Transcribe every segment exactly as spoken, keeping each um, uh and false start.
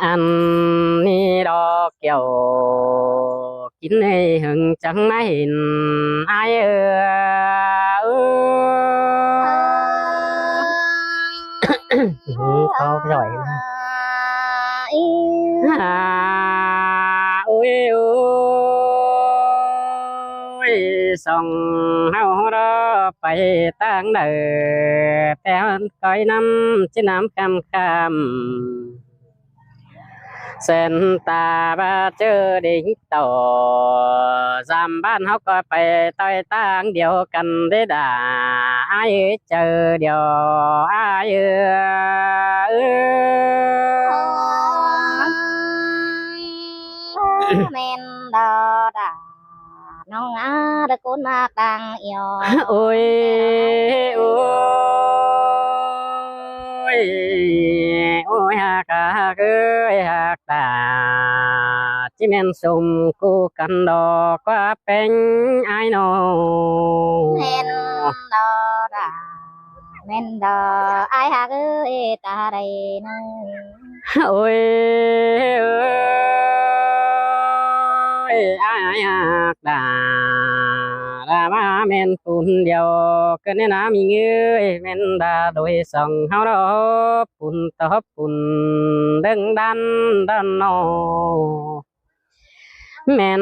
Ăn ꞌnị ꞌló kiẻo kin ꞌnị hưng chắng ꞌmá hên ai ơ. Khó giỏi. À, ôi, ôi, song ꞌháu đó pay ꞌtáng đaư, té ꞌhón coi năm ꞌchí năm khăm khăm. Sen ta ꞌva ꞌchớ đính tổ, dăm ꞌván ꞌháu ꞌcọ pay ꞌtoi ꞌtáng điêu căn đé đa, ai ơi, chaư điêu ai ơi. ꞌMen đó đa. ꞌNọng a, đa ꞌcốn ꞌmặc đang ꞌiêu. Ôi, ôi, ôi, hák, hák ơi, hák ta. ꞌChí ꞌmen sum ꞌcú căn đó ꞌquá ꞌpéng ai ꞌnọ. ꞌMen đó đa. ꞌMen đó ai hák ơi, ta đảy ꞌnị. Ôi, ôi, ai hák đa, đa ꞌva ꞌmen pun điêu ꞌcọ ꞌnị ꞌna ꞌmí ơi, ꞌmen đa đôi song ꞌháu đó pun tó pun đơng đan đan ꞌnọ. ꞌMen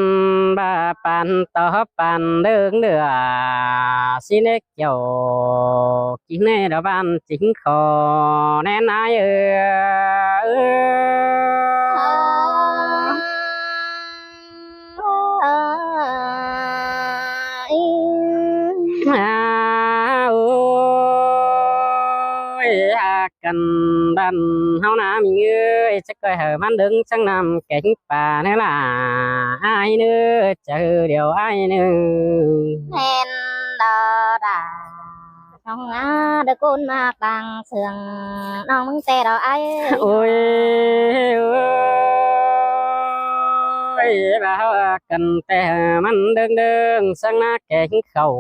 ꞌva păn tó păn đơng đưa, ꞌsịn ꞌnị kiẻo kin ꞌnị đó ꞌván chính khó ꞌnén ai ơ. À, ôi, hák căn đan ꞌháu ꞌna ꞌmí ơi, chắc coi hảư ꞌmắn đơng chắng năm kéng pá ꞌnị lả ai ꞌnị, chaư điêu ai ꞌnị. ꞌMen đó đa. ꞌNọng a, đa ꞌcốn ꞌmặc đang sương, ꞌnọng ꞌmứng té đó ai. Ôi, ôi, ꞌva ꞌháu căn té ꞌmắn đơng đơng chắng ꞌna kéng khảu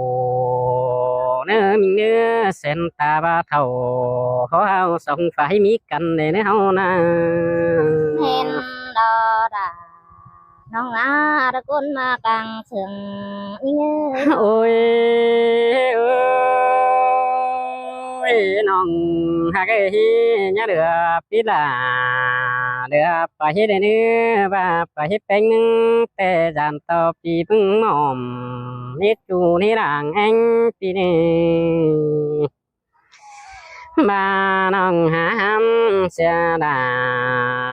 ꞌnị ꞌmí ơi, sen ta ꞌva thảu ꞌháu song phải ꞌmí căn đảy ꞌnị ꞌháu ꞌna. ꞌMen đó đa. ꞌNọng a, đa ꞌcốn ꞌmặc đang sương ꞌmí ơi. Ôi, ôi, ꞌnọng hák ơi, ꞌnhá đưa pít lả, đưa pay đảy ꞌnị, ꞌva pay ꞌpéng ꞌnưng té dản tó pi ꞌpứng ꞌmom, ꞌnị ꞌchu ꞌnị đang ꞌéng pi ꞌnị. ꞌVa ꞌnọng hák hăm sia đa.